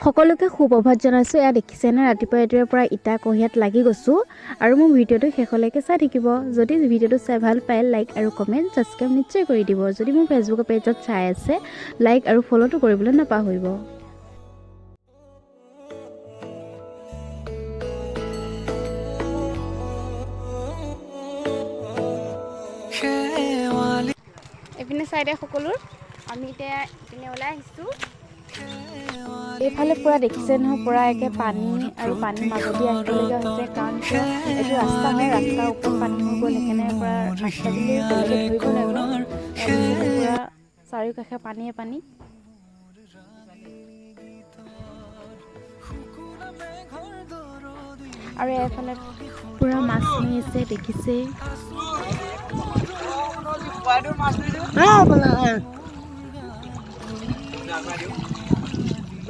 সকলোকে সুপ্ৰভাত জনাইছোঁ। এয়া দেখিছেনে, ৰাতিপুৱা ৰাতিপুৱাৰ পৰা ইটা কঢ়িয়াত লাগি গৈছোঁ আৰু মোৰ ভিডিঅ'টো শেষলৈকে চাই থাকিব। যদি ভিডিঅ'টো চাই ভাল পায়, লাইক আৰু কমেণ্ট, ছাবস্ক্ৰাইব নিশ্চয় কৰি দিব। যদি মোৰ ফেচবুকৰ পেজত চাই আছে, লাইক আৰু ফ'ল'টো কৰিবলৈ নাপাহৰিব। শেৱালি। এইপিনে চাইডে সকলোৰ। আমি এতিয়া ইপিনে ওলাই আহিছোঁ। এইফালে পূৰা দেখিছে নহয়, পূৰা একে পানী আৰু পানীৰ মাজেদি আহিবলগীয়া হৈছে। কাৰণ কিয়, এইটো ৰাস্তা হয়, ৰাস্তাৰ ওপৰত পানী হৈ গ'ল। সেইকাৰণে পূৰা ৰাস্তা বুলি বেলেগে ধৰিব নোৱাৰিব। পূৰা চাৰিওকাষে পানীয়ে পানী। আৰু এইফালে পূৰা মাছ মাৰিছে, দেখিছে।